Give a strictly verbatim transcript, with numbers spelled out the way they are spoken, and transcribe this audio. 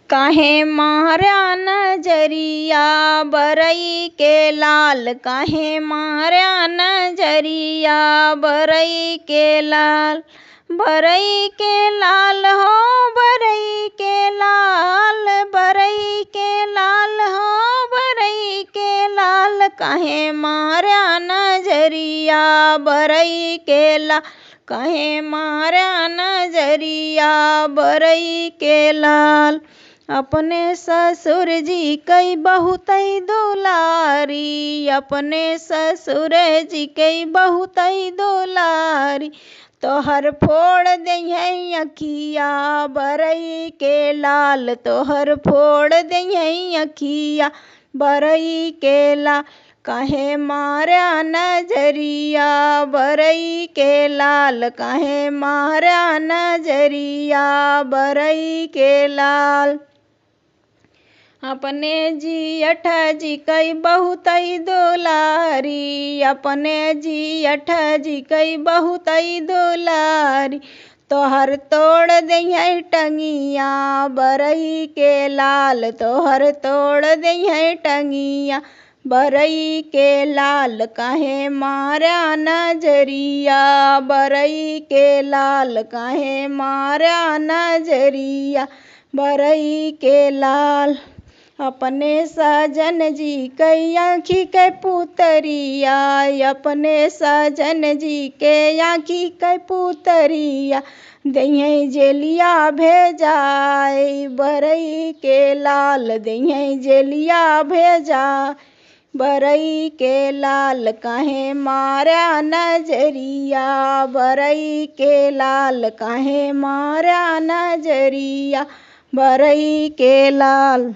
काहे मारा नजरिया बरई के लाल, काहे मारा नजरिया बरई के लाल, बरई के लाल हो, बरई के लाल, बरई के लाल हो, बरई के लाल, काहे मारा नजरिया बरई के लाल, काहे मारा नजरिया बरई के लाल। अपने ससुर जी कई बहुतई दुलारी, अपने ससुर जी कई बहुतई दुलारी। तोहर फोड़ देइहैं अखिया बरई के लाल, तोहर फोड़ देइहैं अखिया बरई के लाल। काहे मारा नजरिया बरई के लाल, काहे मारा नजरिया बरई के लाल। अपने जियठ जी कई बहुतई दुलारी, अपने जियठ जी कई बहुतई दुलारी। तोहर तोड़ देइहैं टंगिया बरई के लाल, तोहर तोड़ देइहैं टंगिया बरई के लाल। काहे मारा नजरिया बरई के लाल, काहे मारा नजरिया बरई के लाल। अपने सजन जी के आँखी के पुतरिया, अपने सजन जी के आँखी के पुतरिया। देइहैं जेलिया भेजाई बरई के लाल, देइहैं जेलिया भेजाई बरई के लाल। काहे मारा नजरिया बरई के लाल, काहे मारा नजरिया बरई के लाल।